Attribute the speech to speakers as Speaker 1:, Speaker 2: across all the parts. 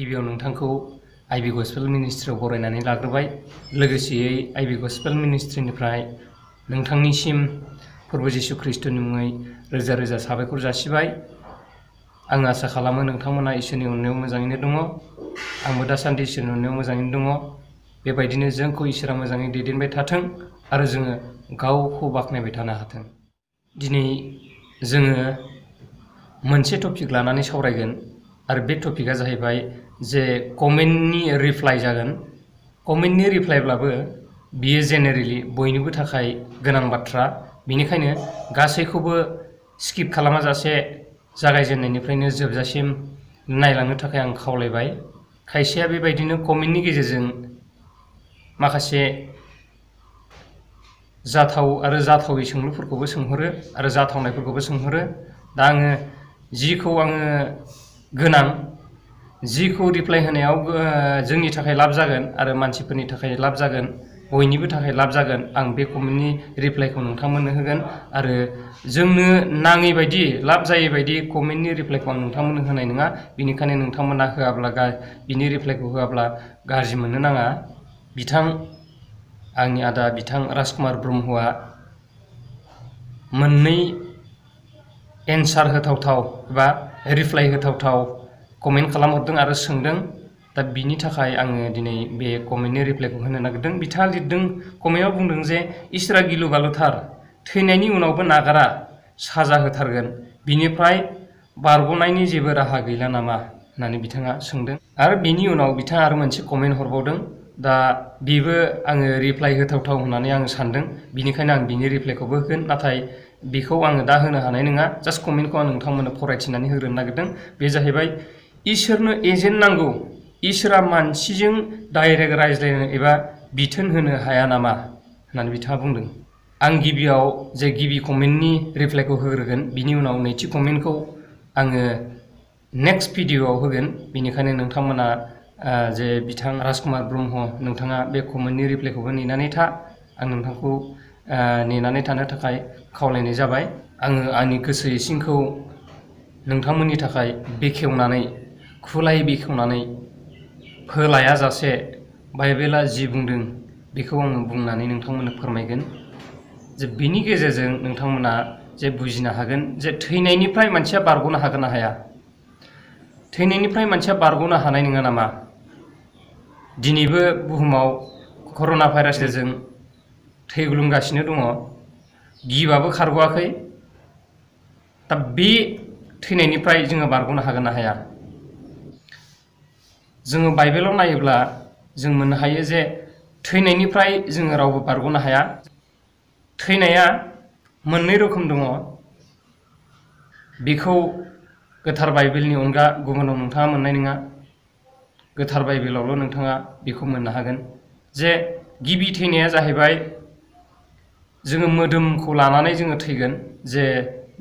Speaker 1: गिबियाव नोंथांखौ IB gospel मिनिस्ट्रियाव बरायनानै लाग्रोबाय। लोगोसेयै आईबी गस्पेल मिनिस्ट्रिनिफ्राय नोंथांनिसिम प्रभु जिशु ख्रीष्टनि मुङै रोजा रोजा साबायखर जासिबाय। आं आसा खालामो नोंथांमोना इसोरनि अननायाव मोजाङैनो दङ। आंबो दासान्दि इसोरनि अननायाव मोजाङैनो दङ। बेबायदिनो जोंखौ इसोरा मोजाङै दैदेनबाय थाथों आरो जोङो गावखौ बाख्नायबाय थानो हाथों। दिनै जोङो मोनसे टपिक लानानै सावरायगोन आरो बे टपिकआ जाहैबाय जे कमेन्टनि रिप्लाइ जागोन। कमेन्टनि रिप्लाइब्लाबो बियो जेनेरेलि बयनिबो थाखाय गोनां बाथ्रा। बेनिखायनो गासैखौबो स्किप खालामाजासे जागायजेननायनिफ्रायनो जोबजासिम नायलांनो थाखाय आं खावलायबाय। खायसेया बेबायदिनो कमेन्टनि गेजेरजों माखासे जाथाव आरो जाथावै सोंलुफोरखौबो सोंहरो आरो जाथावनायफोरखौबो सोंहरो। दा आङो जिखौ गोनां जिखौ रिप्लाइ होनायाव जोंनि थाखाय लाब जागोन आरो मानसिफोरनि थाखाय लाब जागोन, बयनिबो थाखाय लाब जागोन, आं बे कमेन्टनि रिप्लाइखौ नोंथांमोननो होगोन। आरो जोंनो नाङै बायदि लाब जायै बायदि कमेन्टनि रिप्लाइखौ आं नोंथांमोननो होनाय नङा। बेनिखायनो नोंथांमोना बिनि रिप्लाइखौ होआब्ला गाज्रि मोननो नाङा। आंनि आदा बिथां राजकुमार ब्रह्मआ मोननै एन्सार होथावथाव एबा रिप्लाइ होथावथाव कमेन्ट खालामहरदों आरो सोंदों। दा बिनि थाखाय आङो दिनै बे कमेन्टनि रिप्लाइखौ होनो नागिरदों। बिथाङा लिरदों, कमेन्टआव बुंदों जे इसोरा गिलु बालुथार, थैनायनि उनावबो नागारा, साजा होथारगोन, बिनिफ्राय बारग'नायनि जेबो राहा गैला नामा होननानै बिथाङा सोंदों। आरो बेनि उनाव बिथाङा आरो मोनसे कमेन्ट हरबावदों। दा बेबो आङो रिप्लाइ होथावथाव होननानै आं सानदों। बिनिखायनो आं बिनि रिप्लाइखौबो होगोन, नाथाय बेखौ आङो दा होनो हानाय नङा। जास्ट कमेन्टखौ आं नोंथांमोननो फरायथिनानै होग्रोनो नागिरदों। बे जाहैबाय, इसोरनो एजेन्ट नांगौ, इसोरा मानसिजों डाइरेक्ट रायज्लायनो एबा बिथोन होनो हाया नामा होननानै बिथाङा बुंदों। आं गिबियाव गिबि कमेन्टनि रिप्लाइखौ होग्रोगोन, बिनि उनाव नैथि कमेन्टखौ आङो नेक्स्ट भिडिअ'आव होगोन। बेनिखायनो नोंथांमोना बिथां राजकुमार ब्रह्म, नोंथाङा बे कमेन्टनि रिप्लाइखौबो नेनानै था। आं नोंथांखौ नेनानै थानो थाखाय खावलायनाय जाबाय। आङो आंनि गोसो इसिंखौ नोंथांमोननि थाखाय खुलायै बेखेवनानै फोलायाजासे बाइबेला जि बुंदों बेखौ आङो बुंनानै नोंथांमोननो फोरमायगोन। बिनि गेजेरजों नोंथांमोना बुजिनो हागोन थैनायनिफ्राय मानसिया बारग'नो हागोन ना हाया। थैनायनिफ्राय मानसिया बारग'नो हानाय नङा नामा? दिनैबो बुहुमाव कर'ना भाइरासजों थैग्लुंगासिनो दङ, गिबाबो खारग'वाखै। दा बे थैनायनिफ्राय जोङो बारग'नो हागोन ना हाया? जोङो बाइबेलाव नायोब्ला जों मोननो हायो जे थैनायनिफ्राय जोङो रावबो बारग'नो हाया। थैनाया मोननै रोखोम दङ। बेखौ गोथार बाइबेलनि अनगा गुबुनाव नोंथाङा मोननाय नङा। गोथार बाइबेलावल' नोंथाङा बेखौ मोननो हागोन। गिबि थैनाया जाहैबाय, जोङो मोदोमखौ लानानै जोङो थैगोन।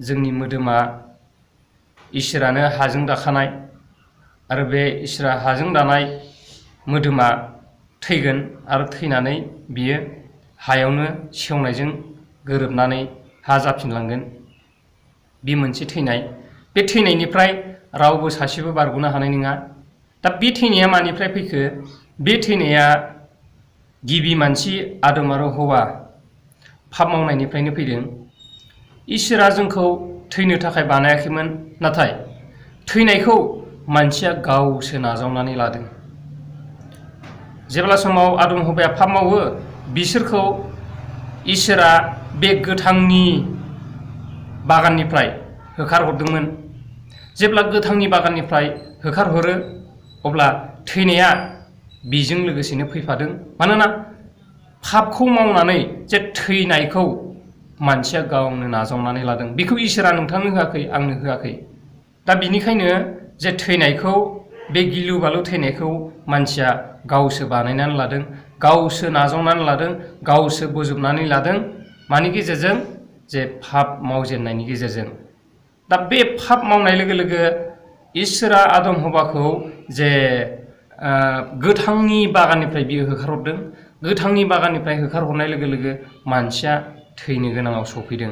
Speaker 1: जोंनि मोदोमा इसोरानो हाजों दाखानाय आरो बे इसोरा हाजों दानाय मोदोमा थैगोन आरो थैनानै बियो हायावनो सेवनायजों गोरोबनानै हा जाफिनलांगोन। बे मोनसे थैनाय। बे थैनायनिफ्राय रावबो सासेबो बारग'नो हानाय नङा। दा बे थैनाया मानिफ्राय फैखो? बे थैनाया गिबि मानसि आदम आरो हौवा पाप मावनायनिफ्रायनो फैदों। इसोरा जोंखौ थैनो थाखाय बानायाखैमोन, नाथाय थैनायखौ मानसिया गावसो नाजावनानै लादों। जेब्ला समाव आदम हौवाया पाप मावो, बिसोरखौ इसोरा बे गोथांनि बागाननिफ्राय होखारहरदोंमोन। जेब्ला गोथांनि बागाननिफ्राय होखारहरो, अब्ला थैनाया बेजों लोगोसेनो फैफादों। मानोना पापखौ मावनानै थैनायखौ मानसिया गावनो नाजावनानै लादों। बेखौ इसोरा नोंथांनो होआखै, आंनो होआखै। दा बिनिखायनो थैनायखौ, बे गिलु बालु थैनायखौ मानसिया गावसो बानायनानै लादों, गावसो नाजावनानै लादों, गावसो बोजबनानै लादों। मानि गेजेरजों? पाप मावजेननायनि गेजेरजों। दा बे पाप मावनाय लोगो लोगो इसोरा आदम हौवाखौ गोथांनि बागाननिफ्राय बियो होखारहरदों। गोथांनि बागाननिफ्राय होखारहरनाय लोगो लोगो मानसिया थैनो गोनाङाव सफैदों।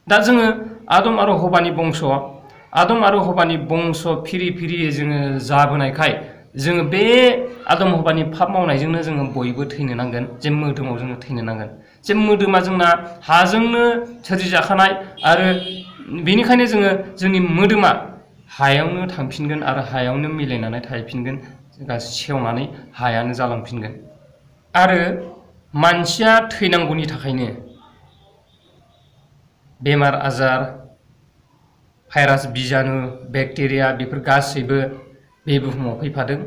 Speaker 1: दा जोङो आदम आरो हौवानि बंस' फिरि फिरि जोङो जाबोनायखाय जोङो बे आदम हबानि पाप मावनायजोंनो जोङो बयबो थैनो नांगोन, जे मोदोमाव जोङो थैनो नांगोन, जे मोदोमा जोंना हाजोंनो सोरजिजाखानाय, आरो बेनिखायनो जोङो जोंनि मोदोमा हायावनो थांफिनगोन आरो हायावनो मिलायनानै थाहैफिनगोन, सेवनानै हायानो जालांफिनगोन। आरो मानसिया थैनांगौनि थाखायनो बेमार आजार, भाइरास, बिजानु, बेक्टेरिया बेफोर गासैबो बे बुहुमाव फैफादों।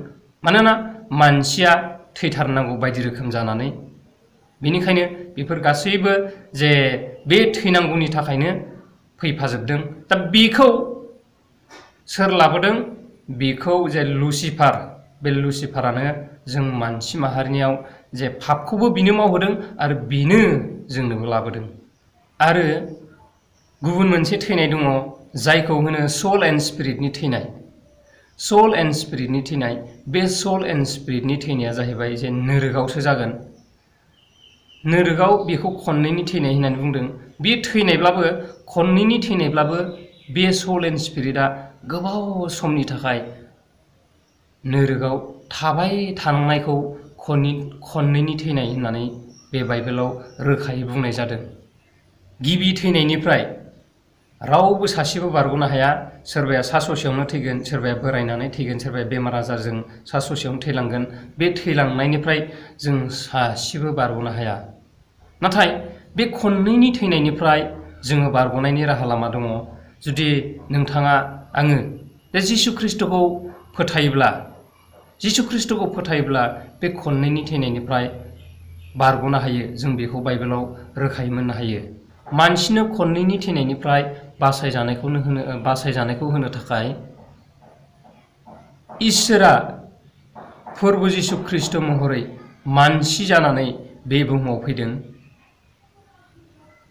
Speaker 1: मानोना मानसिया थैथारनांगौ बायदि रोखोम जानानै, बेनिखायनो बेफोर गासैबो जे बे थैनांगौनि थाखायनो फैफाजोबदों। दा बेखौ सोर लाबोदों? बेखौ जे लुसिफार, बे लुसिफारानो जों मानसि माहारिनियाव जे पापखौबो बिनो मावहोदों आरो बिनो जोंनोबो लाबोदों। आरो गुबुन मोनसे थैनाय दङ जायखौ होनो सोल एन्ड स्पिरिटनि थैनाय। सोल एन्ड स्पिरिटनि थैनाय, बे सोल एन्ड स्पिरिटनि थैनाया जाहैबाय जे नोरोगावसो जागोन। नोरोगाव बेखौ खननैनि थैनाय होननानै बुंदों। बे थैनायब्लाबो, खननैनि थैनायब्लाबो बे सोल एन्ड स्पिरिटआ गोबाव समनि थाखाय नोरोगाव थाबाय थानांनायखौ खननैनि थैनाय होननानै बे बाइबेलाव रोखायै बुंनाय जादों। गिबि थैनायनिफ्राय रावबो सासेबो बारग'नो हाया। सोरबाया सा ससेयावनो थैगोन, सोरबाया बोरायनानै थैगोन, सोरबाया बेमार आजारजों सा ससेयावनो थैलांगोन। बे थैलांनायनिफ्राय जों सासेबो बारग'नो हाया। नाथाय बे खननैनि थैनायनिफ्राय जोङो बारग'नायनि राहा लामा दङ। जुदि नोंथाङा आङो बे जिसु ख्रिस्ट'खौ फोथायोब्ला बे खननैनि थैनायनिफ्राय बारग'नो हायो। जों बेखौ बाइबेलाव रोखायै मोननो हायो। मानसिनो खननैनि थैनायनिफ्राय बासायजानायखौ होनो थाखाय इसोरा फोरबु जिसु ख्रिस्ट' महरै मानसि जानानै बे बुहुमाव फैदों।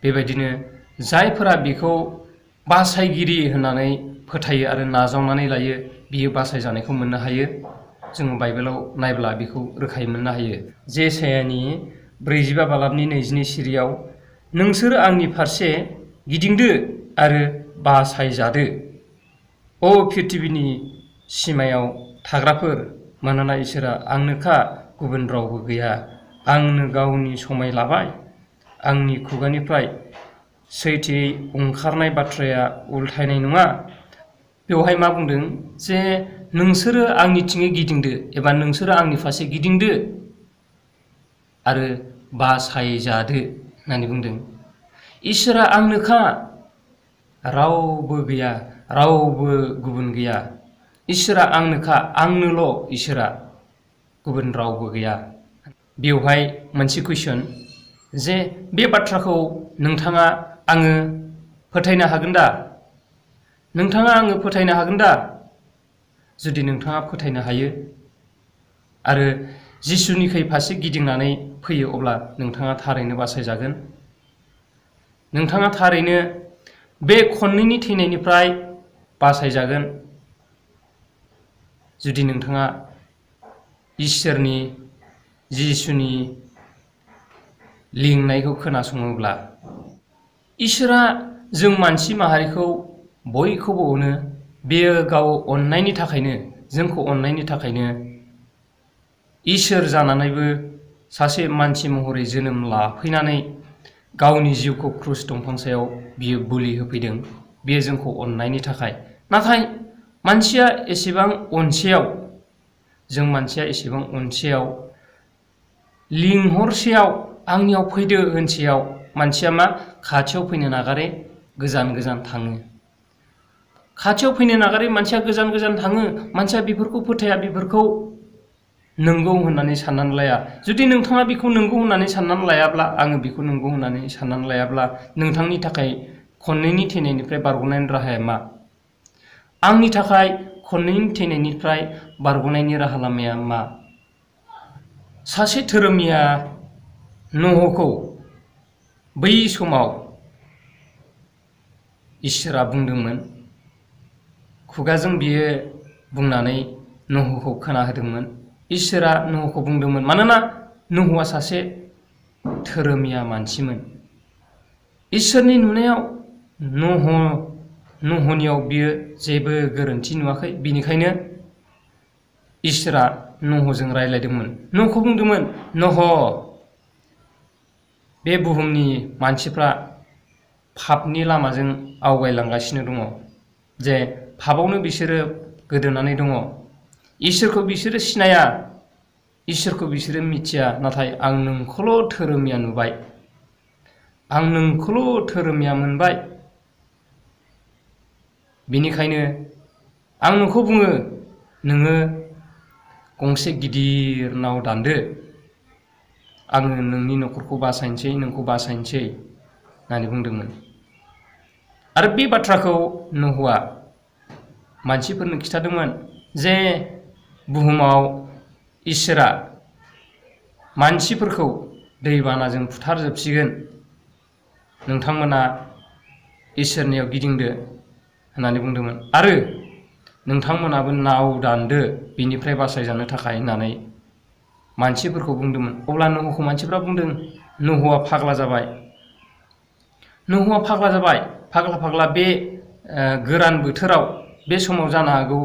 Speaker 1: बेबायदिनो जायफोरा बेखौ बासायगिरि होननानै फोथायो आरो नाजावनानै लायो, बियो बासायजानायखौ मोननो हायो। जोङो बाइबेलाव नायब्ला बेखौ रोखायै मोननो हायो। जेसायानि 45 बालाबनि 22 सिरियाव, नोंसोरो आंनि फारसे गिदिंदो आरो बासायजादो, अ पृथिबीनि सिमायाव थाग्राफोर, मानोना इसोरा आंनोखा, गुबुन रावबो गैया। आंनो गावनि समाय लाबाय, आंनि खुगानिफ्राय सैथोयै ओंखारनाय बाथ्राया उल्थायनाय नङा। बेवहाय मा बुंदों? जे नोंसोरो आंनिथिङै गिदिंदो, एबा नोंसोरो आंनि फारसे गिदिंदो आरो बासायजादो होननानै बुंदों। इसोरा आंनोखा, रावबो गैया, रावबो गुबुन गैया। इसोरा आंनोखा, आंनोल' इसोरा, गुबुन रावबो गैया। बेवहाय मोनसे कुइसन, जे बे बाथ्राखौ नोंथाङा आङो फोथायनो हागोन दा? नोंथाङा आङो फोथायनो हागोन दा? जुदि नोंथाङा फोथायनो हायो आरो जिसुनिखै फारसे गिदिंनानै फैयो, अब्ला नोंथाङा थारैनो बासायजागोन। नोंथाङा थारैनो बे खननैनि थैनायनिफ्राय बासायजागोन। जुदि नोंथाङा इसोरनि, जिसुनि लिंनायखौ खोनासङोब्ला। इसोरा जों मानसि माहारिखौ बयखौबो अनो। बेयो गाव अननायनि थाखायनो, जोंखौ अननायनि थाखायनो इसोर जानानैबो सासे मानसि महरै जोनोम लाफैनानै गावनि जिउखौ क्रुस दंफां सायाव बियो बोलि होफैदों। बेयो जोंखौ अननायनि थाखाय। नाथाय मानसिया एसेबां अनसेयाव, लिंहरसेयाव, आंनियाव फैदो होनसेयाव, मानसिया मा खाथियाव फैनो नागारै गोजान गोजान थाङो। खाथियाव फैनो नागारै मानसिया गोजान गोजान थाङो। मानसिया बेफोरखौ फोथाया, बेफोरखौ नंगौ होननानै साननानै लाया। जुदि नोंथाङा बेखौ नंगौ होननानै साननानै लायाब्ला, आङो बेखौ नंगौ होननानै साननानै लायाब्ला, नोंथांनि थाखाय खननैनि थैनायनिफ्राय बारग'नायनि राहाया मा? आंनि थाखाय खननैनि थैनायनिफ्राय बारग'नायनि राहा लामाया मा? सासे धोरोमिया न'हखौ बै समाव इसोरा बुंदोंमोन, खुगाजों बियो बुंनानै न'हखौ खोनाहोदोंमोन। इसोरा न'हखौ बुंदोंमोन, मानोना न'हआ सासे धोरोमिया मानसिमोन। इसोरनि नुनायाव न'हनियाव बियो जेबो गोरोन्थि नुवाखै। बिनिखायनो इसोरा नहजों रायज्लायदोंमोन। नहखौ बुंदोंमोन, नह, बे बुहुमनि मानसिफ्रा पापनि लामाजों आवगायलांगासिनो दङ, जे पापावनो बिसोरो गोदोनानै दङ। इसोरखौ बिसोरो सिनाया, इसोरखौ बिसोरो मिथिया, नाथाय आं नोंखौल' धोरोमिया नुबाय, आं नोंखौल' धोरोमिया मोनबाय। बेनिखायनो आं नोंखौ बुङो, नोङो गंसे गिदिर नाव दानदो, आङो नोंनि न'खरखौ बासायनोसै, नोंखौ बासायनोसै होननानै बुंदोंमोन। आरो बे बाथ्राखौ नहआ मानसिफोरनो खिथादोंमोन जे बुहुमाव इसोरा मानसिफोरखौ दैबानाजों बुथारजोबसिगोन, नोंथांमोना इसोरनियाव गिदिंदो होननानै बुंदोंमोन। आरो नोंथांमोनाबो नाव दानदो बिनिफ्राय बासायजानो थाखाय होननानै मानसिफोरखौ बुंदोंमोन। अब्ला नहखौ मानसिफ्रा बुंदों, नहआ फाग्ला जाबाय, नहआ फाग्ला जाबाय, फाग्ला फाग्ला। बे गोरान बोथोराव बे समाव जानो हागौ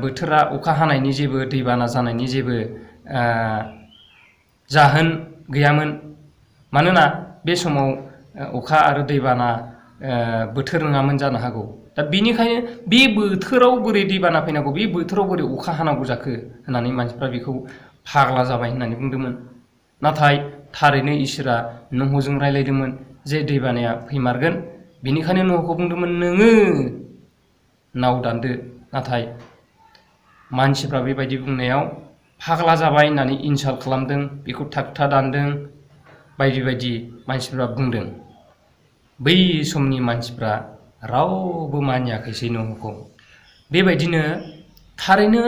Speaker 1: बोथोरा अखा हानायनि जेबो दैबाना जानायनि जेबो जाहोन गैयामोन, मानोना बे समाव अखा आरो दैबाना बोथोर नङामोन जानो हागौ। दा बेनिखायनो बे बोथोराव बोरै दैबाना फैनांगौ, बे बोथोराव बोरै अखा हानांगौ जाखो होननानै मानसिफ्रा बेखौ फाग्ला जाबाय होननानै बुंदोंमोन। नाथाय थारैनो इसोरा नहजों रायज्लायदोंमोन जे दैबानाया फैमारगोन, बेनिखायनो नहखौ बुंदोंमोन, नोङो नाव दानदो। नाथाय मानसिफ्रा बेबायदि बुंनायाव फाग्ला जाबाय होननानै इनसाल्ट खालामदों, बेखौ थागथा दानदों, बायदि बायदि मानसिफ्रा बुंदों। बै समनि मानसिफ्रा रावबो मानियाखैसै नहखौ। बेबायदिनो थारैनो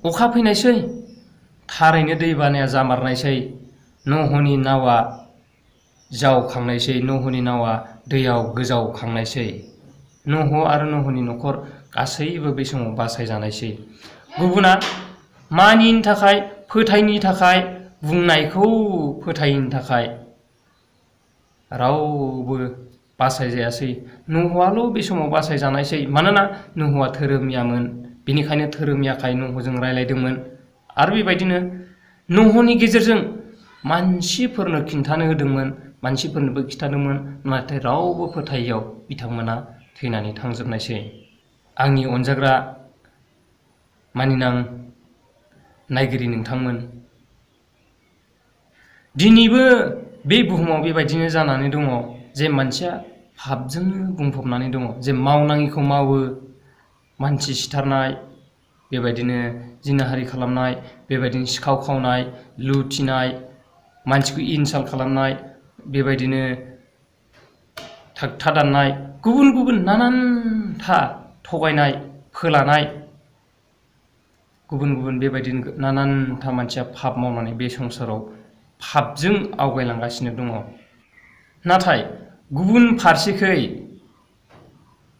Speaker 1: अखा फैनायसै, थारैनो दैबानाया जामारनायसै, नहनि नावा जावखांनायसै, नहनि नावा दैयाव गोजावखांनायसै। नह आरो नहनि न'खर गासैबो बे समाव बासायजानायसै। गुबुना मानिनि थाखाय, फोथायनि थाखाय, बुंनायखौ फोथायैनि थाखाय रावबो बासायजायासै। नहआल' बे समाव बासायजानायसै, मानोना नहआ धोरोमियामोन, बेनिखायनो धोरोमियाखाय नहजों रायज्लायदोंमोन। आरो बेबायदिनो नहनि गेजेरजों मानसिफोरनो खिन्थानो होदोंमोन, मानसिफोरनोबो खिथादोंमोन, नाथाय रावबो फोथायैयाव बिथांमोना थैनानै थांजोबनायसै। आंनि अनजाग्रा मानिनां नायगिरि नोंथांमोन, दिनैबो बे बुहुमाव बेबायदिनो जानानै दङ जे मानसिया पापजोंनो बुंफबनानै दङ, जे मावनाङिखौ मावो, मानसि सिथारनाय, बेबायदिनो जिनाहारि खालामनाय, बेबायदिनो सिखाव खावनाय, लुथिनाय, मानसिखौ इनसाल्ट खालामनाय, बेबायदिनो थागथा दाननाय, गुबुन गुबुन नानानथा थगायनाय, फोलानाय, गुबुन गुबुन बेबायदिनो नानानथा मानसिया पाप मावनानै बे संसाराव पापजों आवगायलांगासिनो दङ। नाथाय गुबुन फारसेखै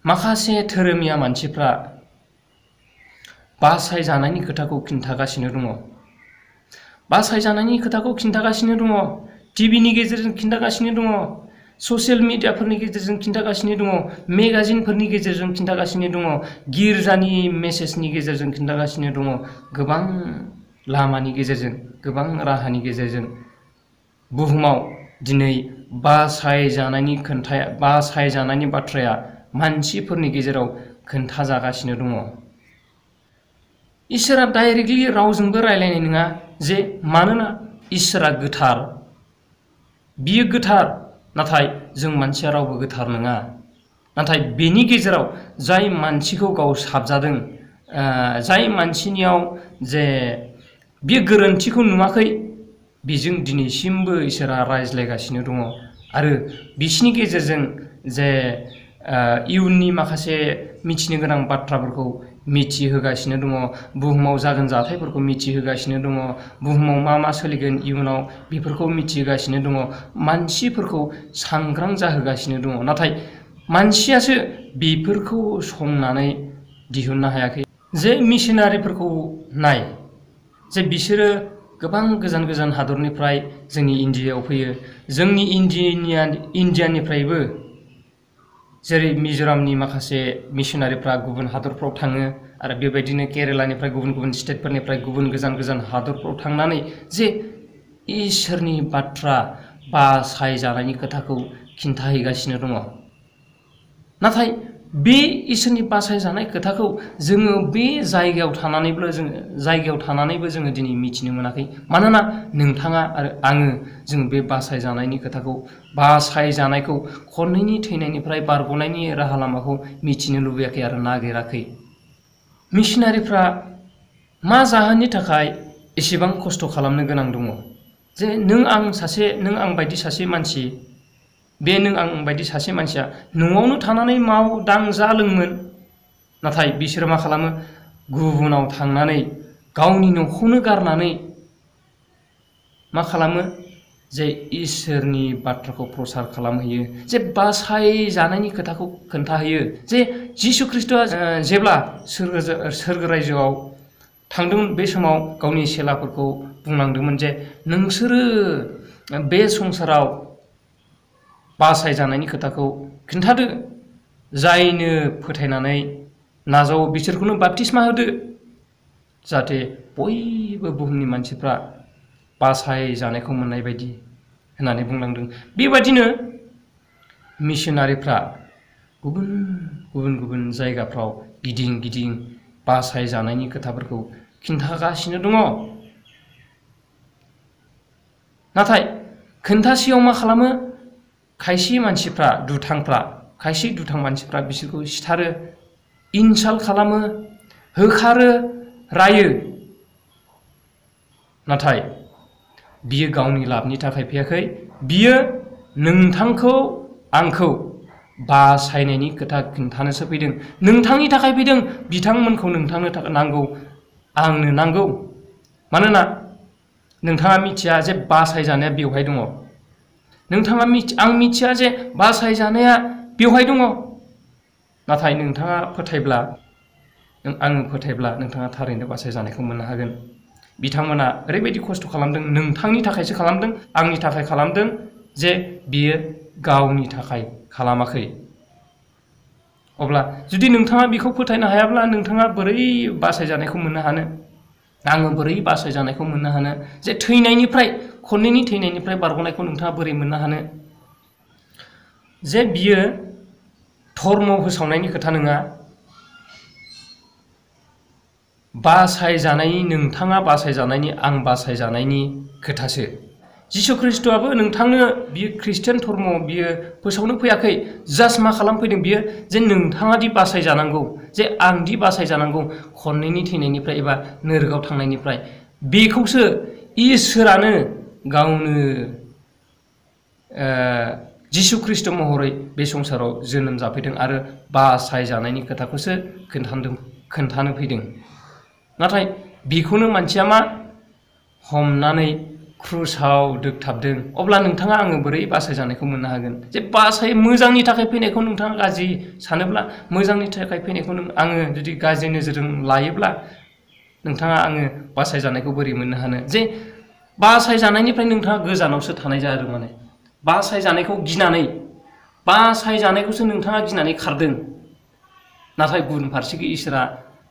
Speaker 1: माखासे धोरोमिया मानसिफ्रा बासायजानायनि खोथाखौ खिन्थागासिनो दङ, बासायजानायनि खोथाखौ खिन्थागासिनो दङ, टिभिनि गेजेरजों खिन्थागासिनो दङ, ससियेल मिडियाफोरनि गेजेरजों खिन्थागासिनो दङ, मेगाजिनफोरनि गेजेरजों खिन्थागासिनो दङ, गिर्जानि मेसेजनि गेजेरजों खिन्थागासिनो दङ, गोबां लामानि गेजेरजों, गोबां राहानि गेजेरजों बुहुमाव दिनै बासायजानायनि बाथ्राया मानसिफोरनि गेजेराव खोन्थाजागासिनो दङ। इसोरा डाइरेक्टलि रावजोंबो रायलायनाय नङा, जे मानोना इसोरा गोथार, बियो गोथार, नाथाय जों मानसिया रावबो गोथार नङा। नाथाय बेनि गेजेराव जाय मानसिखौ गाव साबजादों, जाय मानसिनियाव जे बियो गोरोन्थिखौ नुवाखै, बेजों दिनैसिमबो इसोरा रायज्लायगासिनो दङ। आरो बिसिनि गेजेरजों जे इयुननि माखासे मिथिनो गोनां बाथ्राफोरखौ मिथिहोगासिनो दङ, बुहुमाव जागोन जाथायफोरखौ मिथिहोगासिनो दङ, बुहुमाव मा मा सोलिगोन इयुनाव बेफोरखौ मिथिहोगासिनो दङ, मानसिफोरखौ सांग्रां जाहोगासिनो दङ। नाथाय मानसियासो बेफोरखौ संनानै दिहुननो हायाखै। जे मिशनारिफोरखौ नाय, जे बिसोरो गोबां गोजान गोजान हादरनिफ्राय जोंनि इन्डियायाव फैयो, जोंनि इन्डियानिफ्रायबो जेरै मिज'रामनि माखासे मिशनारिफ्रा गुबुन हादरफ्राव थाङो आरो बेबायदिनो केरेलानिफ्राय गुबुन स्टेटफोरनिफ्राय गुबुन गोजान हादरफ्राव थांनानै जे इसोरनि बाथ्रा बासायजानायनि खोथाखौ खिन्थाहैगासिनो दङ। नाथाय बे इसोरनि बासायजानाय खोथाखौ जोङो बे जायगायाव थानानैबो जोङो दिनै मिथिनो मोनाखै। मानोना नोंथाङा आरो आङो जों बे बासायजानायनि खोथाखौ, बासायजानायखौ, खननैनि थैनायनिफ्राय बारग'नायनि राहा लामाखौ मिथिनो लुबैयाखै आरो नागिराखै। मिशनारिफ्रा मा जाहोननि थाखाय एसेबां खस्थ' खालामनो गोनां दङ? जे नों आं बायदि सासे मानसि, बे नों आं बायदि सासे मानसिया न'आवनो थानानै माव दां जा लोंमोन। नाथाय बिसोरो मा खालामो? गुबुनाव थांनानै गावनि न'खौनो गारनानै मा खालामो? जे इसोरनि बाथ्राखौ प्रसार खालामहैयो, जे बासायजानायनि खोथाखौ खोन्थाहैयो। जे जिसु ख्रिस्ट'आ जेब्ला सोरगो रायजोआव थांदोंमोन, बे समाव गावनि चेलाफोरखौ बुंलांदोंमोन जे नोंसोरो बे संसाराव बासायजानायनि खोथाखौ खिन्थादो, जायनो फोथायनानै नाजावो बिसोरखौनो बाप्तिस्मा होदो, जाहाथे बयबो बुहुमनि मानसिफ्रा बासायजानायखौ मोननाय बायदि होननानै बुंलांदों। बेबादिनो मिशनारिफ्रा गुबुन जायगाफ्राव गिदिं बासायजानायनि खोथाफोरखौ खिन्थागासिनो दङ। नाथाय खोन्थासेयाव मा खालामो? खायसे दुथां मानसिफ्रा बिसोरखौ सिथारो, इनसाल्ट खालामो, होखारो, रायो। नाथाय बियो गावनि लाबनि थाखाय फैयाखै, बियो नोंथांखौ आंखौ बासायनायनि खोथा खिन्थानोसो फैदों। नोंथांनि थाखाय फैदों। बिथांमोनखौ नोंथांनो नांगौ, आंनो नांगौ। मानोना नोंथाङा मिथिया जे बासायजानाया बेवहाय दङ। आं मिथिया जे बासायजानाया बेवहाय दङ। नाथाय नोंथाङा फोथायब्ला, आङो फोथायब्ला नोंथाङा थारैनो बासायजानायखौ मोननो हागोन। बिथांमोना ओरैबायदि खस्थ' खालामदों, नोंथांनि थाखायसो खालामदों, आंनि थाखाय खालामदों, जे बियो गावनि थाखाय खालामाखै। अब्ला जुदि नोंथाङा बेखौ फोथायनो हायाब्ला नोंथाङा बोरै बासायजानायखौ मोननो हानो? आङो बोरै बासायजानायखौ मोननो हानो? जे खननैनि थैनायनिफ्राय बारग'नायखौ नोंथाङा बोरै मोननो हानो? जे बियो धर्म फोसावनायनि खोथा नङा, नोंथाङा बासायजानायनि, आं बासायजानायनि खोथासो। जिसु ख्रिस्ट'आबो नोंथांनो, बियो ख्रिस्टियान धर्म बियो फोसावनो फैयाखै। जास्ट मा खालामफैदों बियो? जे नोंथाङा दि बासायजानांगौ, जे आं दि बासायजानांगौ खननैनि थैनायनिफ्राय एबा नोरगआव थांनायनिफ्राय, बेखौसो इसोरानो गावनो जिसु ख्रिस्ट' महरै बे संसाराव जोनोम जाफैदों आरो बासायजानायनि खोथाखौसो खोन्थानो फैदों। नाथाय बेखौनो मानसिया मा हमनानै क्रुसाव दोगथाबदों। अब्ला नोंथाङा आङो बोरै बासायजानायखौ मोननो हागोन? जे मोजांनि थाखाय फैनायखौ नोंथाङा गाज्रि सानोब्ला, मोजांनि थाखाय फैनायखौ आङो जुदि गाज्रि नोजोरजों लायोब्ला, नोंथाङा आङो बासायजानायखौ बोरै मोननो हानो? जे बासायजानायनिफ्राय नोंथाङा गोजानावसो थानाय जादों। माने बासायजानायखौसो नोंथाङा गिनानै खारदों। नाथाय गुबुन फारसेखै इसोरा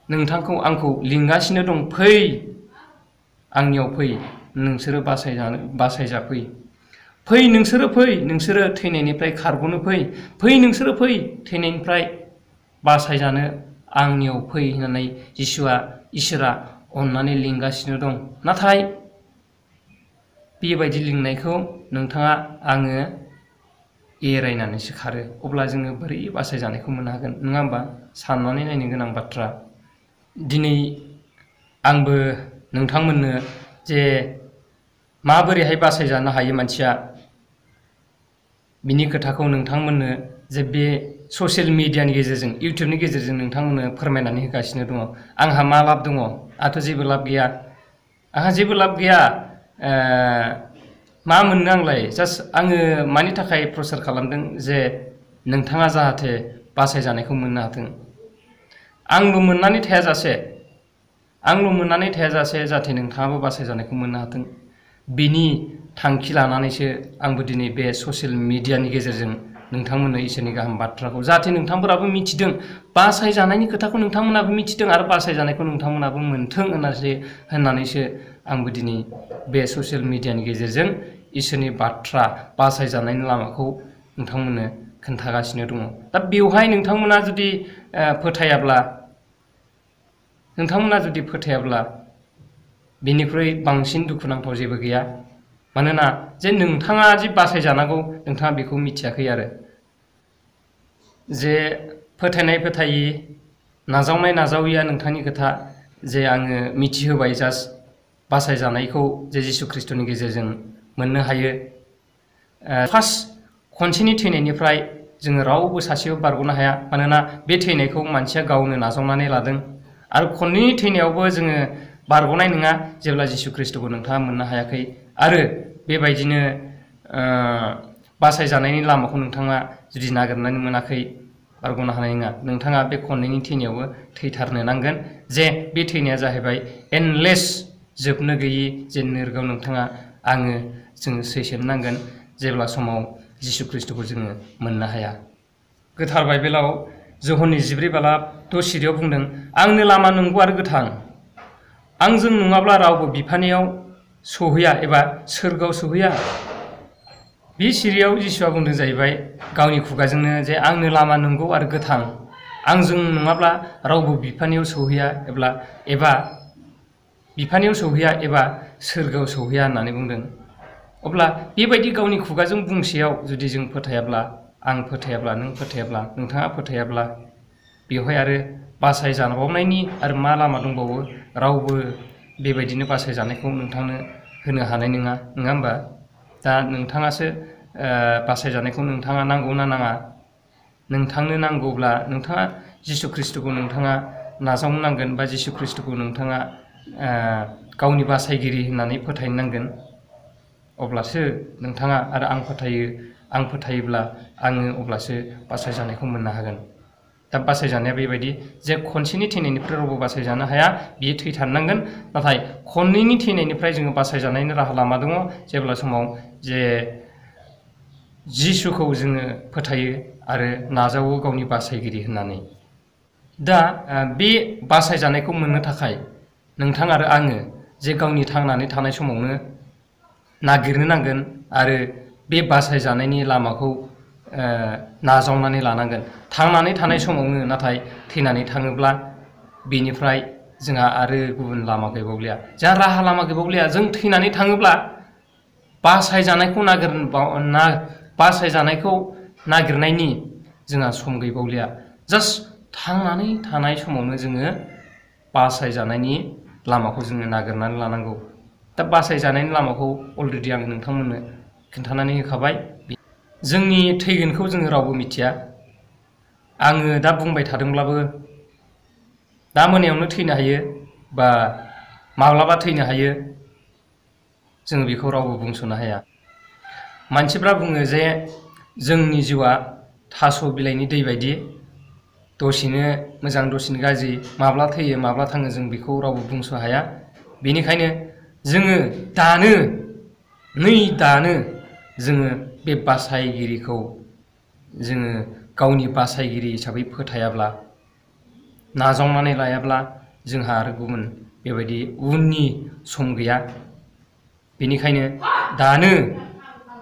Speaker 1: नोंथांखौ आंखौ लिंगासिनो दं, फै आंनियाव फै, नोंसोरो बासायजाफै, नोंसोरो थैनायनिफ्राय खारग'नो फै, नोंसोरो थैनायनिफ्राय बासायजानो आंनियाव फै होननानै इसोरा अननानै लिंगासिनो दं। नाथाय बेबायदि लिंनायखौ नोंथाङा आङो एरायनानैसो खारो। अब्ला जोङो बोरै बासायजानायखौ मोननो हागोन? नङा होमबा? साननानै नायनो गोनां बाथ्रा। दिनै आंबो नोंथांमोननो जे माबोरैहाय बासायजानो हायो मानसिया, बिनि खोथाखौ नोंथांमोननो जे बे ससियेल मिडियानि गेजेरजों, इउटिउबनि गेजेरजों नोंथांमोननो फोरमायनानै होगासिनो दङ। आंहा मा लाब दङ? आंहाथ' जेबो लाब गैया। मा मोननो आंलाय? जास्ट आङो मानि थाखाय प्रसार खालामदों? जे नोंथाङा जाहाथे बासायजानायखौ मोननो हाथों। आंल' मोननानै थायाजासे जाहाथे नोंथाङाबो बासायजानायखौ मोननो हाथों। बिनि थांखि लानानैसो आंबो दिनै बे ससियेल मिडियानि गेजेरजों नोंथांमोननो इसोरनि गाहाम बाथ्राखौ जाहाथे नोंथांफोराबो मिथिदों, बासायजानायनि खोथाखौ नोंथांमोनाबो मिथिदों आरो बासायजानायखौ नोंथांमोनाबो मोन्थों होननानैसो आंबो दिनै बे ससियेल मिडियानि गेजेरजों इसोरनि बाथ्रा बासायजानायनि लामाखौ नोंथांमोननो खोन्थागासिनो दङ। दा बेवहाय नोंथांमोना जुदि फोथायाब्ला बेनिख्रुइ बांसिन दुखुनांथाव जेबो गैया। मानोना जे नोंथाङा जे बासायजानांगौ नोंथाङा बेखौ मिथियाखै आरो जे फोथायि नाजावैया नोंथांनि खोथा। जे आङो मिथिहोबाय जास्ट बासायजानायखौ जे जिसु ख्रिस्ट'नि गेजेरजों मोननो हायो। फार्स्ट खनसेनि थैनायनिफ्राय जोङो रावबो सासेबो बारग'नो हाया, मानोना बे थैनायखौ मानसिया गावनो नाजावनानै लादों। आरो खननैनि थैनायावबो जोङो बारग'नाय नङा जेब्ला जिसु ख्रिस्ट'खौ नोंथाङा मोननो हायाखै आरो बेबायदिनो बासायजानायनि लामाखौ नोंथाङा जुदि नागिरनानै मोनाखै, बारग'नो हानाय नङा। नोंथाङा बे खननैनि थैनायावबो थैथारनो नांगोन। जे बे थैनाया जाहैबाय एन्डलेस, जोबनो गैयि, जे नोरगआव जोङो सैसोनो नांगोन जेब्ला समाव जिसु ख्रिस्ट'खौ जोङो मोननो हाया। गोथार बाइबेलाव जहननि 14:10 बुंदों, आंनो लामा नंगौ आरो गोथां, आंजों नङाब्ला रावबो बिफानियाव सौहैया एबा सोरगोआव सौहैया। बे सिरियाव जिसुआ बुंदों जाहैबाय गावनि खुगाजोंनो जे आंनो लामा नंगौ आरो गोथां, आंजों नङाब्ला रावबो बिफानियाव सौहैया एबा बिफानियाव सौहैया एबा सोरगोआव सौहैया होननानै बुंदों। अब्ला बेबायदि गावनि खुगाजों बुंसेयाव जुदि जों फोथायाब्ला, आं फोथायाब्ला, नों फोथायाब्ला, नोंथाङा फोथायाब्ला, बेवहाय आरो बासायजाबावनायनि आरो मा लामा दंबावो? रावबो बेबायदिनो बासायजानायखौ नोंथांनो होनो हानाय नङा होमबा? दा नोंथाङासो बासायजानायखौ नोंथाङा नांगौ ना नाङा? नोंथांनो नांगौब्ला नोंथाङा जिसु ख्रिस्ट'खौ नोंथाङा नाजावनो नांगोन, बा जिसु ख्रिस्ट'खौ नोंथाङा गावनि बासायगिरि होननानै फोथायनो नांगोन। अब्लासो नोंथाङा आरो आं फोथायोब्ला आङो अब्लासो बासायजानायखौ मोननो हागोन। दा बासायजानाया बेबायदि जे खनसेनि थैनायनिफ्राय रावबो बासायजानो हाया, बियो थैथारनांगोन। नाथाय खननैनि थैनायनिफ्राय जोङो बासायजानायनि राहा लामा दङ, जेब्ला समाव जे जिसुखौ जोङो फोथायो आरो नाजावो गावनि बासायगिरि होननानै। दा बे बासायजानायखौ मोननो थाखाय नोंथां आरो आङो जे गावनि थांनानै थानाय समावनो नागिरनो नांगोन आरो बे बासायजानायनि लामाखौ नाजावनानै लानांगोन। थांनानै थानाय समावनो नाथाय थैनानै थाङोब्ला बेनिफ्राय जोंहा आरो गुबुन लामा गैबावलिया, जोंहा राहा लामा गैबावलिया। जों थैनानै थाङोब्ला बासायजानायखौ नागिरनायनि जोंहा सम गैबावलिया। जास्ट थांनानै थानाय समावनो जोङो बासायजानायनि लामाखौ जोङो नागिरनानै लानांगौ। दा बासायजानायनि लामाखौ अलरेडि आं नोंथांमोननो खिन्थानानै होखाबाय। जोंनि थैगोनखौ जोङो रावबो मिथिया। आङो दा बुंबाय थादोंब्लाबो दा मोनायावनो थैनो हायो बा माब्लाबा थैनो हायो, जोङो बेखौ रावबो बुंस'नो हाया। मानसिफ्रा बुङो जे जोंनि जिउआ थास' बिलाइनि दै बायदि, दसेनो मोजां दसेनो गाज्रि, माब्ला थैयो माब्ला थाङो जों बेखौ रावबो बुंस' हाया। बेनिखायनो जोङो दानो जोङो बे बासायगिरिखौ जोङो गावनि बासायगिरि हिसाबै फोथायाब्ला, नाजावनानै लायाब्ला जोंहा आरो गुबुन बेबायदि उननि सम गैया। बेनिखायनो दानो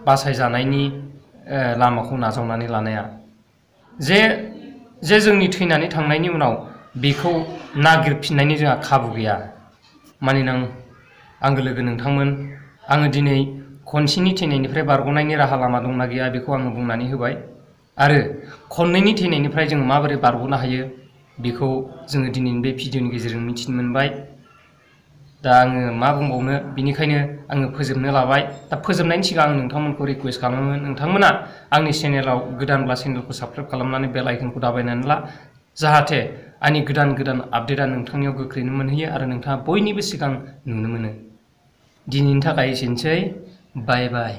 Speaker 1: बासायजानायनि लामाखौ नाजावनानै लानाया, जे जोंनि थैनानै थांनायनि उनाव बेखौ नागिरफिननायनि जोंहा खाबु गैया। मानोना आंगो लोगो नोंथांमोन, आङो दिनै खनसेनि थैनायनिफ्राय बारग'नायनि राहा लामा दंना गैया बेखौ आङो बुंनानै होबाय। आरो खननैनि थैनायनिफ्राय जों माबोरै बारग'नो हायो बेखौ जोङो दिनैनि बे भिडिअनि गेजेरजों मिथिनो मोनबाय। दा आङो मा बुंबावनो, बेनिखायनो आङो फोजोबनो लाबाय। दा फोजोबनायनि सिगां आं नोंथांमोनखौ रिकुवेस्ट खालामो, नोंथांमोना आंनि चेनेलाव गोदानब्ला चेनेलखौ साबस्क्राइब खालामनानै बेल आइकनखौ दाबायनानै ला, जाहाथे आंनि गोदान आपडेटआ नोंथांनियाव गोख्रैनो मोनहैयो आरो नोंथाङा बयनिबो सिगां नुनो मोनो। दिनैनि थाखाय एसेनोसै, बाय बाय।